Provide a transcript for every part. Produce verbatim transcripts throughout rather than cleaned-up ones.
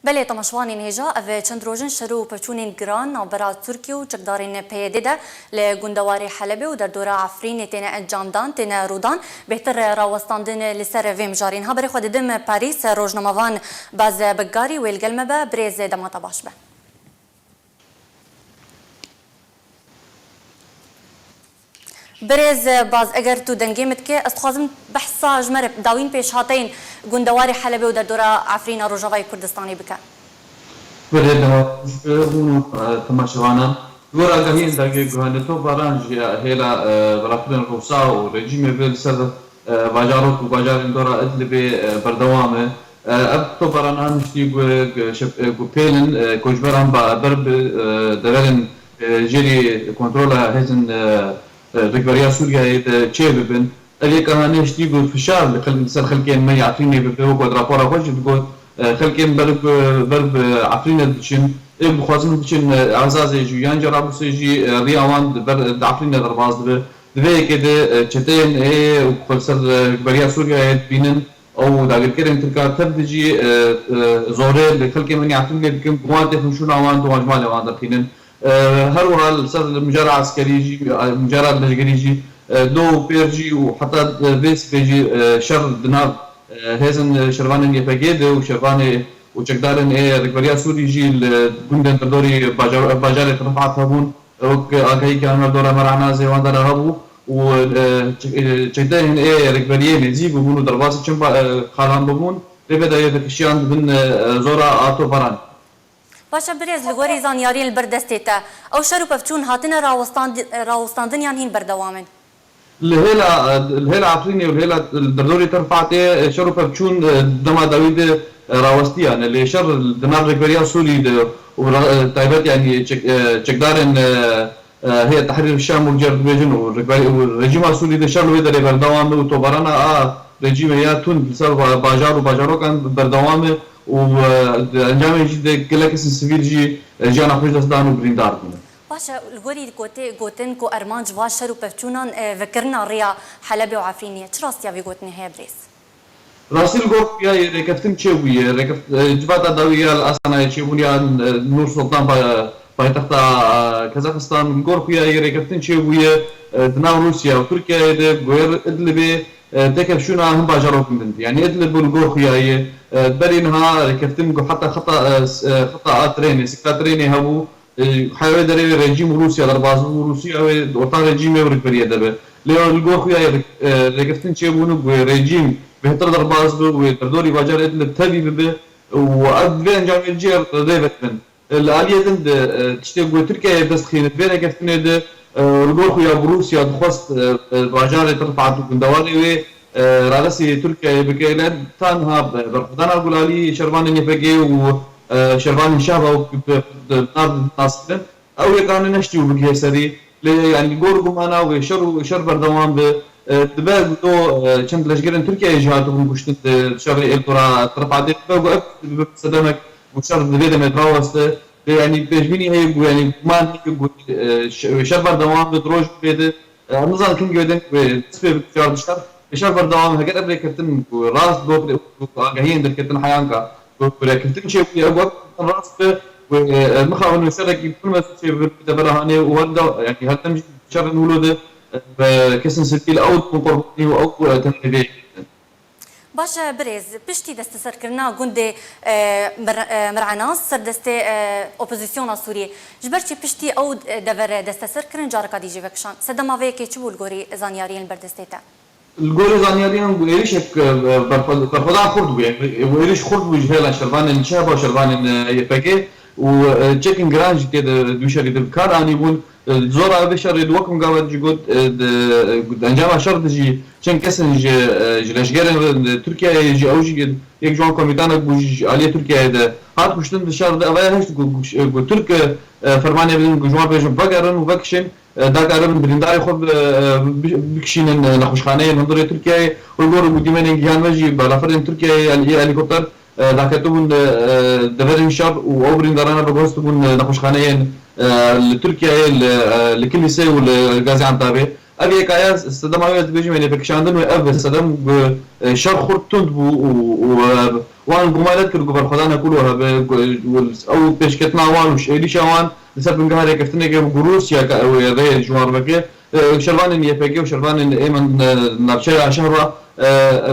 Belê, temaşevanên hêja, ev çend roj in şer û pevçûnên giran navbera Tirkiye û çekdarên P Y D de li gundewarê Helebê û derdora Efrînê têne encamdan, têne rûdan. Bêhtir rawestandin li ser vê mijarê niha berê xwe didim Parîs, rojnamevan Baz Begarî wê li gel me be. Birêz, dema te baş be. Birêz Baz, eger tu dengê min dikî, ez dixwazim behsa ji me re dawîn pêşhateyên gundewarê Helebê û derdora Efrîna Rojavayê Kurdistanê bike. Belê, dema ji hûn û, e, temaşevanan. Ji bo agahiyên dagirkirine, toparan ji hêla, e, birafirên Rûsa û rejîmê ve li ser, e, bajarok û bajarên dora Idlibê, e, berdewam e. E, ev toparan an hiştî ku, ku şef-, e, ku pêlin, e, koçberan ba-, ber bi, e, deverên, e, jêrî kontrola hêzên, e, e, Rêkberiya Sûriyeyê de çê bibin. Ev yek a nehiştî ku fişar li xelk-, li ser xelkên me yê Efrînê bibe, wek ku rapora xwe jî digot, e, xelkên ber bi, ber bi Efrînê diçin. Ê dixwazin biçin, e, Ezazê jî yan Cerablusê jî, e, riya wan di ber, di Efrînê derbas dibe. Di vê yekê de, e, çeteyên ê ku li ser, e, Rêkberiya Sûriyeyê dibînin, ew dagirkerên Tirka tev dijî, e, e, zorê li xelkê me yê Efrînê dikin, bi wan têxin şûna wan, di wan ji malê wan derxînin. E, her wiha li ser mijara eskerî jî, mijara leşgerî jî, e, do û pêr jî û heta, e, vê sibê jî, e, şer di nav, e, hêzên, e, şervanên Y P G de û şervanê û çekdarên ê Rêkberiya Sûrî jî li gundên derdorî bajar-, bajarê Rifat hebûn. Wek agahî ke Enver Dora Merana zêwandara hebû û, e, çe-, e, çeteyên ê rêkberiyê nêzî bûbûn û derbasî çend ba-, e, xalan bûbûn, lê vê dayê vekişiyan dibin, e, e, zora a toparan. Baş e birêz, li gorî zanyariyên li ber destê te, ew şer û pevçûn hatine rawestandi-, rawestandin yan hîn berdewam in? Li hêla, li hêla Efrînê û li hêla derdorê Terfatê şer û pevçûn dema dawî de rawestiyane. Lê şer di nav Rêkberiya Sûrî de û ra-, taybet, yanî çek-, çekdarên, e, Heyet Tehrîr Şam û ger dibêjin û rêkberî û rejîma Sûrî de şer li wê derê berdewam e û tobarana a rejîmê ya tund li ser ba-, bajar û bajarokan berdewam e û, e, di encamê jî de gelek kesên sivîl jî, e, jiyana xwe ji dest dan û birîndar bûne. Baş e, li gorî gotê, gotin ku armanc van şer û pevçûnan, e, vekirina rêya Helebê û Efrînê ye. Çi rastiya vê gotinê heye birêz? Rastî li gor xuya yê rêkeftin çêbûye. Rêkeft-, e, civata dawî ya li Astanayê çêbûn ya, e, Nur Sultan pa-, paytexta, e, Kazaxistan. Li gor xuya yê rêkeftin çêbûye, e, di nav Rûsya û Tirkiyeyê de, goyê Idlibê, e, têkevşûna hin bajarokin din. Yanî Idlib bû li gor xuya yê, e, berî niha rêkeftin ku heta xeta, e, s-, e, xeta a trênê, sîkla trênê hebû, e, heya wê derê rejîm û Rûsya derbas bû, Rûsya wê orta rejîmê û rikberiyê de be. Lê li gor xuya yê, e, rêkeftin çêbûn û wê rejîm bêhtir derbas be û wê derdorî bajarê Idlib tevî bibe û ev, vê encamê cê rê vedibin. E, li aliyê din de, e, tiştê ku Tirkiyeyê dest xîne vê rêkeftinê de, e, li gor xuya bi Rûsya dixwest, e, e, bajarê Tirfat û gundewarê wê, e, radestî Tirkiyeyê bike. Lê ta niha be-, berxwedana gulalî şervanên Y P G û, e, şervanên Şehba û bi, bi, bi, nas-, nasînin. Ew yekane neştî û bigihê serî. Lê, yanî, gor gumana wê şer û şer berdewam be. E, dibe ku do, e, çend leşgerên Tirkiyeyê jî hatibûn kuştin di şerê Êldora Tirfatê. Dibe ku ev dibe sedemek ku şer di vê demê raweste. Lê, yanî, pêşbînî heye ku, yanî, guman heye ku, e, şe-, şer berdewam be, di roj bê de. E, em nizanin kengê wê deng wê dest pê bike çar di şer. Lê şer berdewam, heger ev rêkeftin ku rast got, ku agahiyên derketin heyanka, ku rêkeftin çêbûye, ew wek rast be, ku, e, mixabin wê şerekî pir mezin çêbibin, devera hanê û her de, yanî her dem jî şerên wilo de, e, bi kesên sivîl ew dibûn qurbanî û ew, e, tenê vê yekê dikin. Baş e, birêz, piştî desteserkirina gundê, e, Mir-, e, Mir'enas ser destê, e, opozisyona Sûriyê, ji ber çi piştî ew dever desteser kirin careka dî jî vekişand? Sedema vê yekê çi bû li gorî zanyariyên li ber destê te? Li gorî zanyariyan ku êrişek, e, berxwe-, berxwedan xurt bûye. Êrîş xurt bû ji hêla şervanên Şehba û şervanên, e, Y P G û, e, çekên giran jî tê de di wî şerî de bi kar anîbûn. E, zora vê şerê di wek min gava jî got, e, di, e, di encama şer de jî çend kesên ji, e, ji leşgerên re-, Tirkiyeyê jî ew jî yek ji wan komîtanek bû jî ji aliyê Tirkiyeyê de hat kuştin di şer de. Ev ya hişt ku, ku, ku Tirk, e, fermanê bidin ku ji wan bêjin vegerin û vekişin. E, dakaribin birîndarê xwe bi-, bi-, bikişînin, e, nexweşxaneyên hundirê Tirkiyeyê. Li gor û dîmenên gihan me jî balafirên Tirkiyeyê, yê helîkopter, e, daketibûn, e, e, deverên şer û ew birîndarana veguhestibûn, e, nexweşxaneyên, e, li Tirkiyeyê, li, e, li Kilîsê û li Gaziantepê. Ev yekaya sedema wê dibêjim, yê pêkişandin wê ev sedem bi, e, şer xurt tund bû û, û, e, wan gumanet kir ku berxwedana ku lo hebe, ku, û ew pêşketina wan û êrîşa wan li ser bingeha rêkeftinekê ku Rûsya ka ew ê rê ji wan veke, e, şervanên Y P G û şervanên ê min, e, navçeya şehra, e,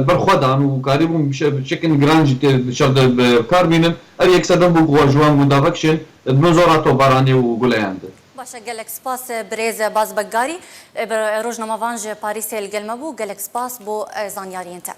berxwedan û karîbûn bi şe-, bi şekin giran jî tê şer de bi kar bînin. Ev yek sedem bû ku ji wan gunda vekişên, e, di bin zora toparanê û guleyan de. Baş e, gelek spas, e, birêz Baz Beggarî, e, bi rojnamevan ji Parîsê li gel me bû. Gelek spas bo, e, zanyariyên te.